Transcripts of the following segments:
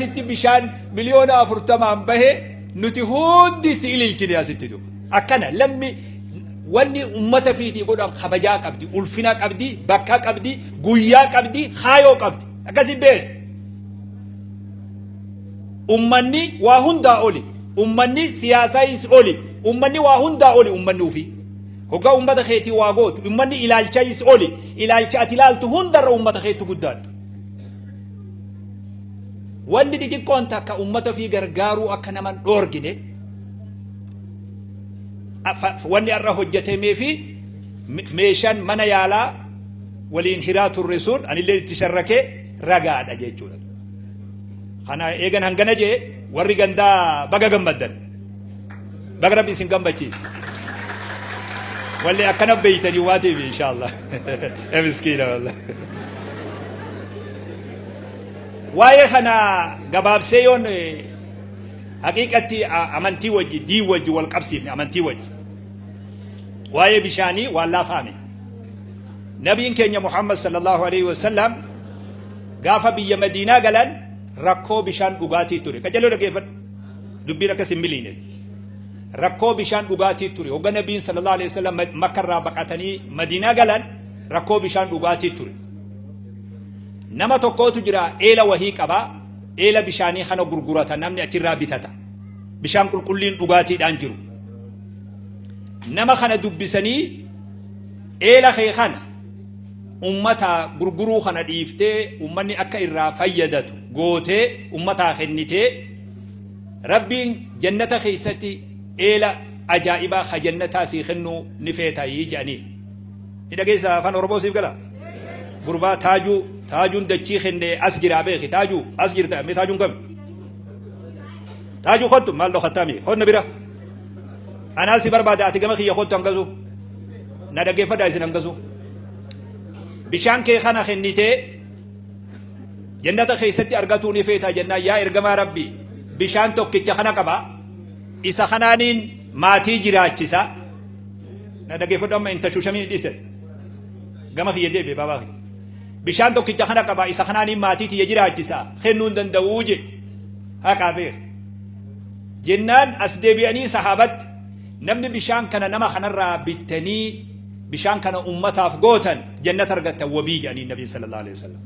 Asitti bishaan miliyoona 40n bahe nuti hundi itti ililchine asitti duba. Akkana lammi wanni ummata fiitii godhan kabajaa qabdi, ulfina qabdi, bakka qabdi, guyyaa qabdi, kaayoo qabdi. Akkasi beeku. Ummanni waa hundaa oli. Ummanni siyaasaayis oli. Ummanni waa hundaa oli ummanni ofii. Hoggaa ummata keetii waa gootu ummanni ilaalchaayis oli. Ilaalcha ati ilaaltu hundarra ummata keetu guddaadha. Wanni xixiqqoon takka ummata ofii gargaaruu akka nama hin dhoorgine wanni har'a hojjetamee fi meeshaan mana yaalaa waliin hiraa turre sun anillee itti sharrakee ragaadha jechuudha. Kana eegan hangana jee warri gandaa baga gammaddan. Baga rabbi isin gammachiise. Walli akkana beeytanii waa ta'eef inshaallah. Ya miskiina wallah. Waa'ee kana gabaabsee yoon haqiiqatti amantii wajji diin wajji wal qabsiifne amantii wajji. Waa'ee bishaanii waan laafaame. Nabiin keenya Muhammad sallallahu alaihi wasallam gaafa biyya Madiinaa galan rakkoo bishaan dhugaatii ture. Qajeeloo dhaggeeffadhu. Dubbiin akkas hin miliine. Rakkoo bishaan dhugaatii ture. Hogga Nabiin sallallahu alaihi wasallam Makka irraa baqatanii Madiinaa galan rakkoo bishaan dhugaatii ture. Nama tokkootu jira eela wahii qaba. Eela bishaanii kana gurgurata namni achirraa bitata. Bishaan qulqulliin dhugaatiidhaan jiru. Nama kana dubbisanii eela kee kana ummata gurguruu kana dhiiftee ummanni akka irraa fayyadatu gootee ummataa kennitee Rabbiin jannata keessatti eela ajaa'ibaa ka jannataa sii kennuu ni feetayii jedhanii. Ni dhageessa afaan Oromoo siif gala? Gurbaa taajuu taajuun dachii kenne as jiraa beeki taajuu as jirta mee taajuun kami? Taajuu kottu maal dhokattaa mee honna bira. Anaa si barbaada ati gama kiyya kottu hangasu. Na dhaggeeffadhaa isin hangasu. Bishaan kee kana kennitee Jannata keessatti argatuu ni feetaa jennaan yaa ergamaa Rabbii bishaan tokkicha kana qaba isa kanaaniin maatii jiraachisa na dhageeffadhu amma hin tashuushamiin dhiisate gama kiyya deebi'e baabaa kiyya bishaan tokkicha kana qaba isa kanaaniin maatii tiyya jiraachisa kennuu hin danda'uu je haqaa beek jennaan as deebi'anii sahaabatti namni bishaan kana nama kanarraa bittanii bishaan kana ummataaf gootan jannata argattan wabii jedhanii nabiin sallallahu alaihi wasallam.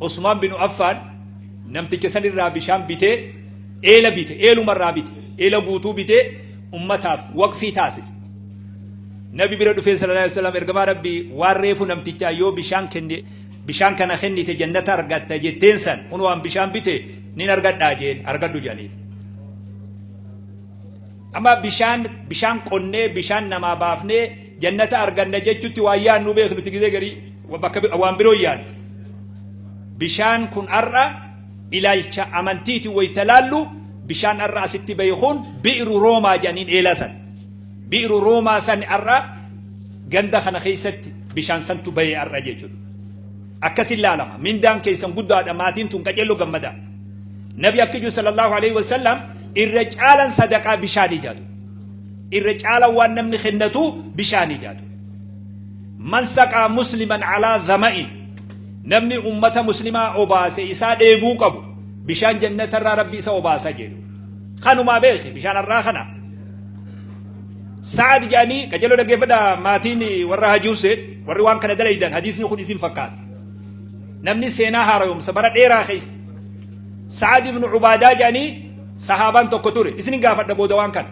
Usmaan bin Affaan namticha san irraa bishaan bitee eela bite eeluma irraa bite eela guutuu bitee ummataaf waqfii taasise. Nabi bira dhufee sallallahu alaihi wasallam ergamaa rabbii waan reefu namtichaa yoo bishaan kenne bishaan kana kennite jannata argatta jetteen san kun waan bishaan bite nin argadhaa jeen argadhu jedhaniin. Amma bishaan bishaan qonnee bishaan namaa baafnee jannata arganna jechutti waan yaadnu beeknu nuti gizee garii bakka waan biroo yaadnu. Bishaan kun har'a ilaalcha amantiiti wayita laallu bishaan har'a asitti bahe kun bi'ru roomaa jedhaniin eelaa san. Bi'ru roomaa san har'a ganda kana keessatti bishaan santu bahe har'a jechuudha. Akkasin laalama. Mindaan keessan guddaadha maatiin tun qaceelloo gammadaa. Nabi akka jiru sallallahu alaihi wasallam irra caalan sadaqaa bishaanii jaatu. Irra caalan waan namni kennatu bishaanii jaatu. Man saqaa musliman alaa dhama'in namni ummata muslimaa obaase isaa dheebuu qabu bishaan jannatarraa rabbi isa obaasa jedhu. Kanumaa beeki bishaan har'aa kana. Sa'ad jedhanii qajeeloo dhaggeeffadha maatiin warra Hajii Hussein warri waan kana dalaydan hadiisni kun isin fakkaata. Namni seenaa haarayomsa bara dheeraa keessa Sa'ad ibn Ubaadaa jedhanii sahaabaan tokko ture. Isin gaafadha booda waan kana.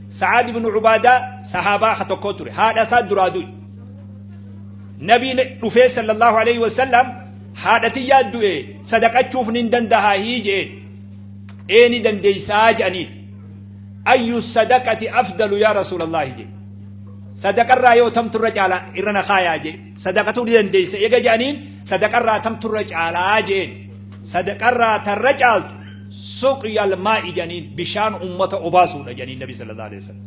Sa'ad ibn Ubaadaa sahaabaa ha tokko ture. Haadha isaa duraa du'e. Nabiin dhufee sallallahu alaihi wasallam haadha tiyyaa du'e sadaqachuuf nin dandahaa hii je'een. Ee ni dandeessaa jedhaniin. Ayyu sadaqati afdalu yaa Rasuulallahi jedhe. Sadaqarraa yoo tamtu irra caala irra na kaayaa jedhe. Sadaqatuu ni dandeessa eega jedhaniin sadaqarraa tamtu irra caalaa jeen. Sadaqarraa tarra caaltu suqyal maa'i jedhaniin bishaan ummata obaasuudha jedhaniin nabi sallallahu alaihi wasallam.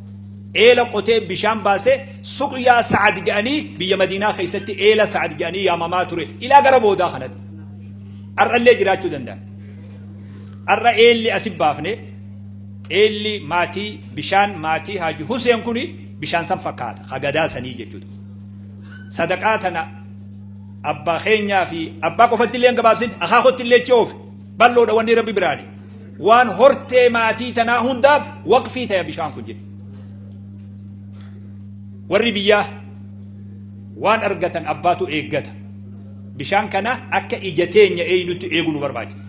Eela qotee bishaan baasee suqyaa Sa'ad jedhanii biyya Madiinaa keessatti eela Sa'ad jedhanii yaamamaa ture ilaa gara boodaa kanatti. Har'allee jiraachuu danda'a. Har'a eelli asi baafne eelli maatii bishaan maatii Haaji Huseen kuni bishaan san fakkaata hagadaa sanii jechuudha. Sadaqaa tana abbaa keenyaa fi abbaa qofatti illee hin gabaabsin akaakotti illee achi oofe. Bal'oodha wanni Rabbi biraani. Waan hortee maatii tanaa hundaaf waqfii ta'e bishaan kun jedhe. Warri biyyaa waan argatan abbaatu eeggata. Bishaan kana akka ija teenya eeynutti eeguu nu barbaachisa.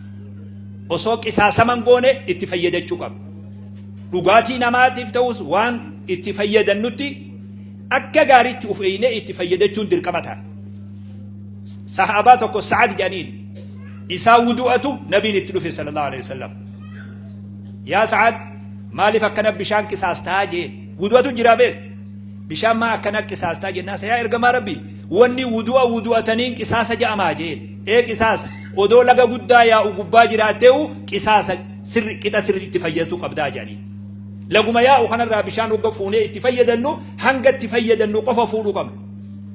Osoo qisaasaman goone itti fayyadachuu qabna. Dhugaatii namaatiif ta'us waan itti fayyadannutti akka gaariitti uf eeynee itti fayyadachuun dirqama ta'a. Sahaabaa tokko Sa'ad jedhaniin isaa wudu'atu nabiin itti dhufe sallallahu alaihi wasallam. Yaa Sa'ad, maaliif akkana bishaan qisaastaa jeen? Wudu'atu jira beek. Bishaan maa akkana qisaastaa jennaan, yaa ergamaa Rabbii, wanni wudu'a wudu'ataniin qisaasa ja'amaa jeen. Ee, qisaasa. Odoo laga guddaa yaa'u gubbaa jiraatteewu qisaasa sirri qixa sirri itti fayyadatu qabdaa jedhaniin. Laguma yaa'u kanarraa bishaan hogga fuunee itti fayyadannu hanga itti fayyadannu qofa fuudhuu qabna.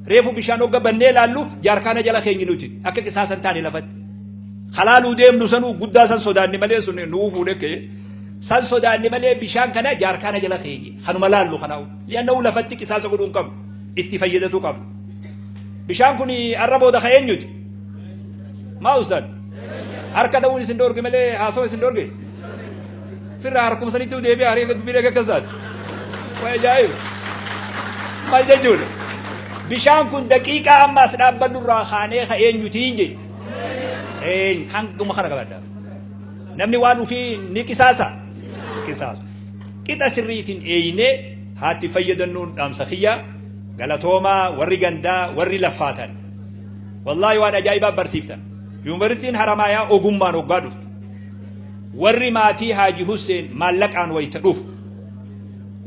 Reefu bishaan hogga bannee laallu jaarkaana jala keenyi nuti akka qisaasa hin taane lafatti. Halaaluu deemnu sanuu guddaa san sodaanne malee sun nuu fuudhe kee. San sodaanne malee bishaan kana jaarkaana jala keenye kanuma laallu kanaa'u. Li'annahu lafatti qisaasa godhuu hin qabnu. Itti fayyadatuu qabnu. Bishaan kun arra booda ka eenyuti? Maa ustaad? Harka dha'uun isin dhoorge malee haasawa isin dhoorge? Firraa harkuma sanitti deebi'aa harka dubbii eega akkas taate. Waa ajaa'iba. Maal jechuudha? Bishaan kun daqiiqaa amma as dhaabbannu irraa kaanee ka eenyutiin jedhe. Eenyu hanguma kana qabadha. Namni waan ofii ni qisaasa. Qisaasu. Qixa sirriitiin eeynee haatti fayyadannun dhaamsa kiyya. Galatoomaa warri gandaa, warri laffaatan. Wallaahi waan ajaa'ibaa barsiiftan. Yuunivarsiitiin Haramaayaa ogummaan hoggaa dhuftu. Warri maatii Haaji Husseen maallaqaan wayita dhufu.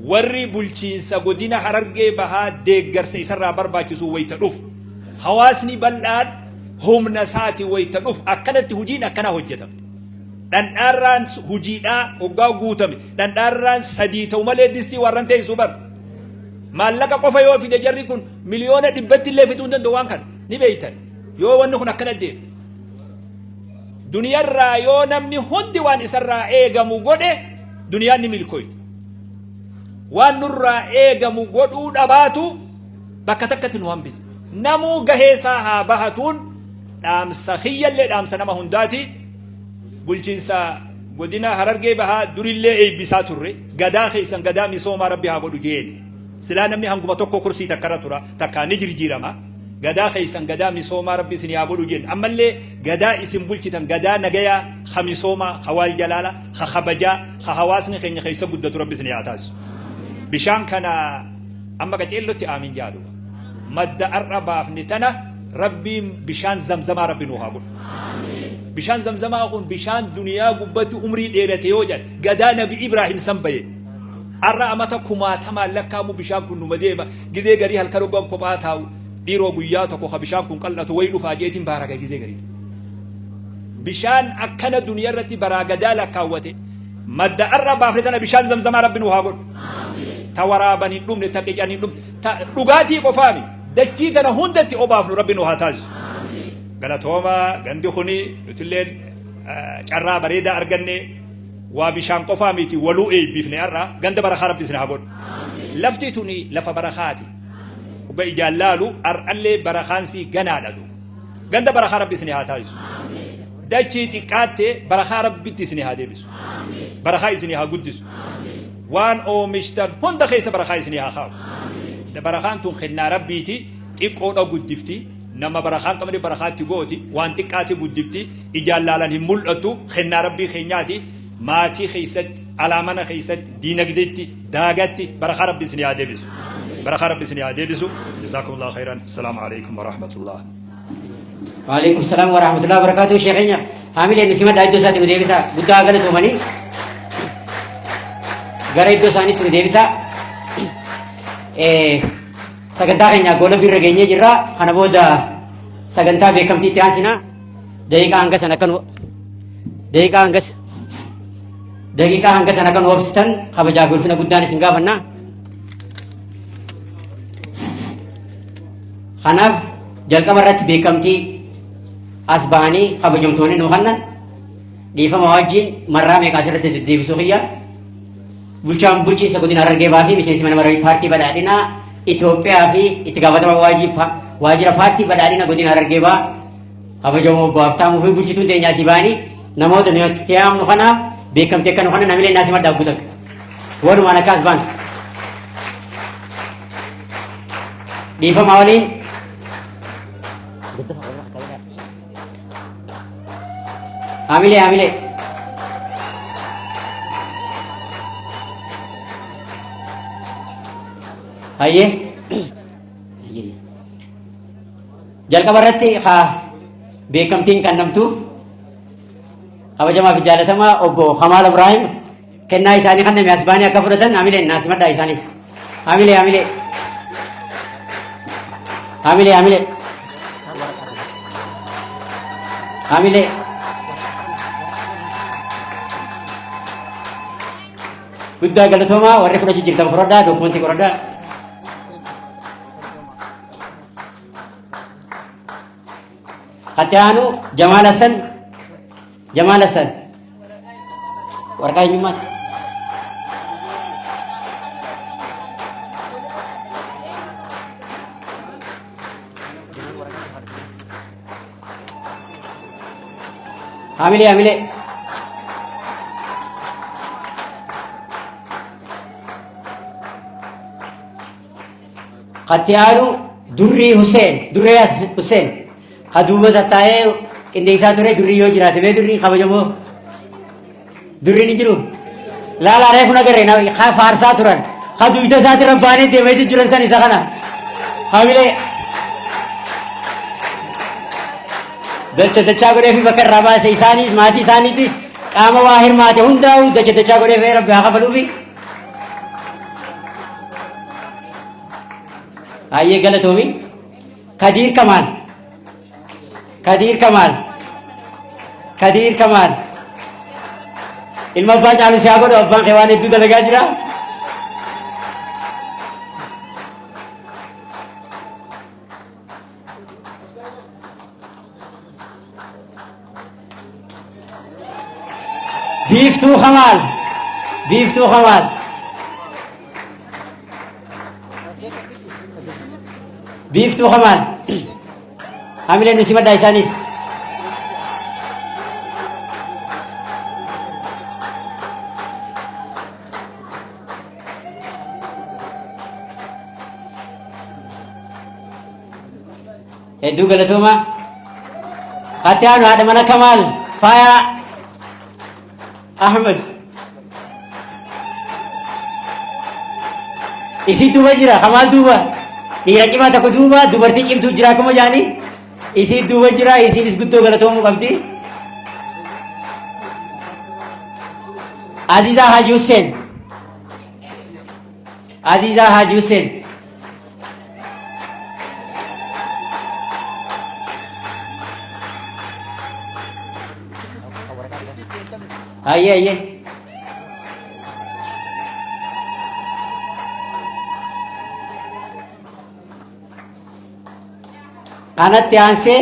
Warri bulchiinsa godina Harargee Bahaa deeggarsa isarraa barbaachisu wayita dhufu. Hawaasni bal'aan humna isaatiin wayita dhufu akkanatti hojiin akkanaa hojjetamte. Dhandhaarraan hojiidhaa hoggaa guutame, dhandhaarraan sadii ta'u malee distii warran teessu bar. Maallaqa qofa yoo fide jarri kun 100,000,000tti illee fixuu hin danda'u waan kana. Ni beeytan. Yoo wanni kun akkana deemu. Duniyarraa yoo namni hundi waan isarraa eegamu godhe duniyaan ni milkooyti. Waan nurraa eegamu godhuu dhabaatu bakka takkatti nu hambisa. Namuu gahee isaa haa bahatuun dhaamsa kiyyallee dhaamsa nama hundaati. Bulchiinsa godina Harargee Bahaa durillee eebbisaa turre. Gadaa keessan gadaa misoomaa Rabbi haa godhu jeeni. Silaa namni hanguma tokko kursii takkarra tura takkaa ni jirjiirama. Gadaa keessan gadaa misoomaa Rabbi isin haa godhu jenne. Ammallee gadaa isin bulchitan gadaa nagayaa, ha misoomaa, ha waal jalaala, ha kabajaa, ha hawaasni keenya keessa guddatu Rabbi isin haa taasisu. Bishaan kana amma qaceellotti aamin jaaduba. Madda ar'a baafne tana Rabbiin bishaan zamzamaa Rabbi nuu haa godhu. Bishaan zamzamaa kun bishaan duniyaa gubbatti umrii dheerate yoo jedhan gadaa Nabi Ibraahim san baye. Ar'a amata kumaatamaan lakkaamu bishaan kun numa deema. Gizee garii halkan hoggan kophaa taa'u dhiiroo guyyaa tokko ka bishaan kun qal'atu wayi dhufaa jeetiin baaraga gizee garii. Bishaan akkana duniyaa irratti baraa gadaa lakkaawwate madda ar'a baafne tana bishaan zamzamaa Rabbi nuu haa godhu. Ta waraaban hin dhumne, ta qican hin dhumne, ta dhugaatii qofaami dachii tana hundatti obaafnu Rabbi nuu haa taasisu. Galatooma, gandi kuni nutilleen carraa bareedaa arganne. Waa bishaan qofaa miti, waluu eebbifne har'a. Ganda barakaa Rabbi isin haa godhu. Lafti tuni lafa barakaati. Hogga ijaan laalu har'allee barakaan sii ganaadha duuba. Ganda barakaa Rabbi isin haa taasisu. Dachii xiqqaatte barakaa Rabbitti isin haa deebisu. Barakaa isin haa guddisu. Waan oomishtan hunda keessa barakaa isin haa kaa'u. Barakaan tun kennaa Rabbiiti, xiqqoodha guddifti. Nama barakaa hin qabne barakaa itti gooti. Waan xiqqaati guddifti. Ijaan laalan hin mul'attu. Kennaa Rabbii keenyaati. Maatii keessatti, alaa mana keessatti, diinagdeetti, daagatti barakaa Rabbi isin haa deebisu. Barakaa Rabbi isin haa deebisu. Jazaakumullahu khairan. Assalaamu alaikum wa rahmatullah. Waalaikum salaam wa rahmatullahi wa barakatuh. Sheekh keenya haamilee nu simadhaa, iddoo isaatti nu deebisaa. Guddaa galatoomanii gara iddoo isaaniitti nu deebisaa. Sagantaa keenya gola birra geenyee jirra. Kana booda sagantaa beekamtii itti aansinaa. Daqiiqaa hanga sana akka nu daqiiqaa hangas daqiiqaa hanga sana akka nu obsitan kabajaa fi ulfina guddaan isin gaafanna. Kanaaf jalqaba irratti beekamtii as bahanii kabajamtoonni nu kennan, dhiifama wajjin marraa meeqa asirratti deddeebisuu kiyya. Bulchaan bulchiinsa godina Harargee Bahaa fi miseensi mana maree paartii badhaadhinaa Itoophiyaa fi itti gaafatamaa waajjira paartii badhaadhina godina Harargee Bahaa kabajamoo obbo Haftaamuu fi bulchituun teenya asii bahanii Namoota nuyi itti yaamnu kanaaf beekamtii akka nu kana namilee naasii maddaa guutan. Walumaan akkas baan. Dhiifama waliin. Hamilee hamilee. Hayyee. Jalqaba irratti haa beekamtiin kennamtuuf kabajamaa fi jaalatamaa obbo Kamaal Ibraahim kennaa isaanii kenname as baanii akka fudhatan hamileen naa simadhaa isaanis. Hamilee hamilee. Hamilee hamilee. Hamilee. Guddaa galatoomaa warri fudhachuu jirtan fudhadhaa dookumentii qoradhaa. Hatti aanu Jamaal Hassan Jamaal Hassan waraqaa eenyummaati. Hamilee hamilee. Hatti aanu Durrii Huseen Durree Huseen ha duuba tattaa'ee qindeessaa ture durrii yoo jiraate mee durrii kabajamoo durriin hin jiru. Laalaa reefu nagarree ha faarsaa turan ha dugda isaati rabbaanii deemee jijjiiran san isa kana hamilee dacha dachaa godhee fi bakka irraa baase isaanis maatii isaaniitis qaama waa hirmaate hundaa'u dacha dachaa godhee fi rabbi haa kafaluufi. Hayyee galatoomi. Kadiir Kamaal. Kadiir Kamaal. Kadiir Kamaal. Ilma abbaa caalu si haa godhu abbaan kee waan hedduu dalagaa jira. Biiftuu Kamaal. Biiftuu Kamaal. Biiftuu Kamaal. Hamileen nu simadhaa isaanis. Hedduu galatooma. Hatti aanu haadha mana Kamaal Faayaa Ahmed. Isii duuba jira Kamaal duuba. Dhiira cimaa tokko duuba dubartii cimtuu jira akkuma jaanii. Isii duuba jira isiinis guddoo galatoomuu qabdi. Azizaa Haji Hussein. Azizaa Haji Hussein. Ayyee ayyee. Kanatti aansee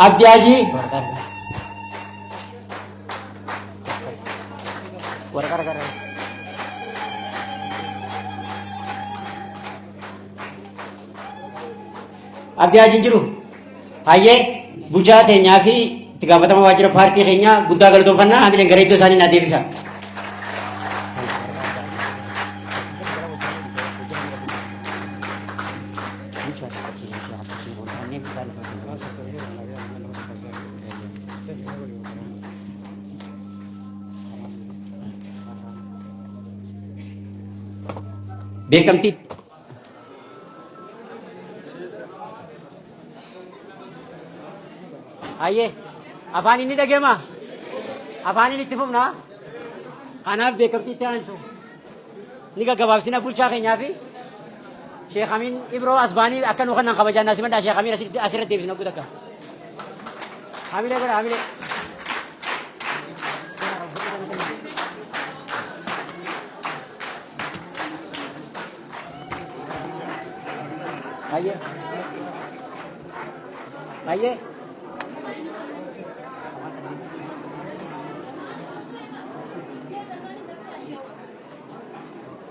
Abdii Hajii. Abdii Hajiin jiru. Hayyee bulchaa teenyaa fi itti gaafatama waajjira paartii keenyaa guddaa galatoonfannaa hamileen gara iddoo isaanii naa deebisa. Beekamtii Hayyee afaan inni dhageema afaan inni itti fufna kanaaf beekamtii itti aantu ni gaggabaabsina bulchaa keenyaa fi Sheekh Amiin Ibroo as ba'anii akka nu kannan kabajaan naa simadhaa Sheekh Amiin asirratti deebisna guutuu akka. Hamilee godha hamilee. Hayyee. Hayyee.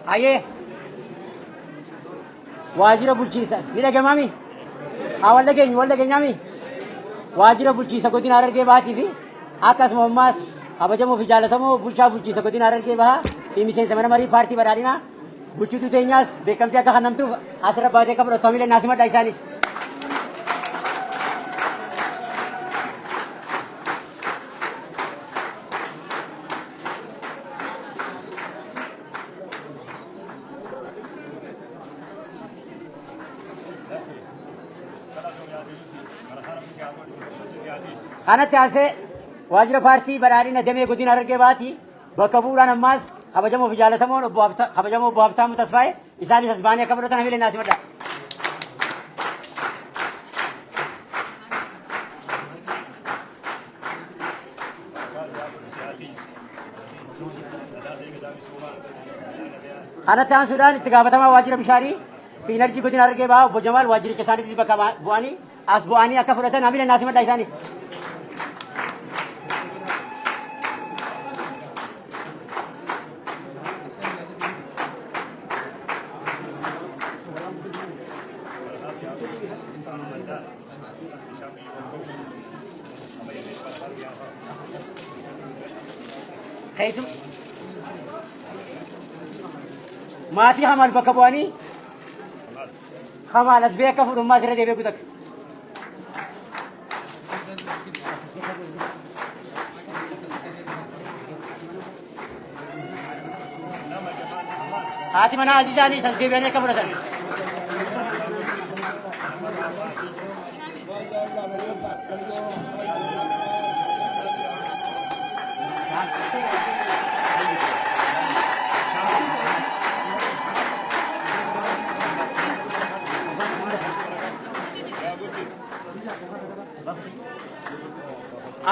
Hayyee. Waajjira bulchiinsa ni dhagamaami? Haa wal dhageenyu wal dhageenyaami? Waajjira bulchiinsa godina Harargee Bahaatii fi Akkasuma ammaas kabajamoo fi jaallatamoo bulchaa bulchiinsa godina Harargee Bahaa fi miseensa mana marii paartii badhaadhinaa bulchituu teenyaas beekamtii akka kennamtuuf asirra baatee akka fudhattu hamilee naa simadha isaanis. Kanatti aansee waajjira paartii badhaadhina damee godina Harargee Bahaati bakka bu'uudhaan ammaas kabajamoo fi jaalatamoon obbo kabajamoo obbo Habtaamuu Tasfaayee isaanis as ba'anii akka fudhatan hamilee naa simadha. Kanatti aansuudhaan itti gaafatamaa waajjira bishaanii fi inarjii godina Harargee Bahaa obbo Jamaal waajjiricha isaaniitis bakka bu'anii as bu'anii akka fudhatan hamilee naa simadha isaanis. Keessum maatii Kamaal bakka bu'anii Kamaal as bee akka fudhummaa asirra deebi'ee guutak. Haati manaa Aziizaanis as deebi'anii akka fudhatan.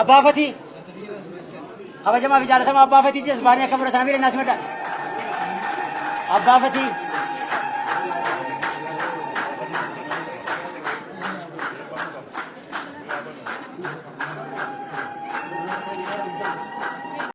Abbaa Fatii kabajamaa fi jaalatamaa Abbaa Fatii as ba'anii akka fudhatan hamilee naa simadha. Abbaa Fatii.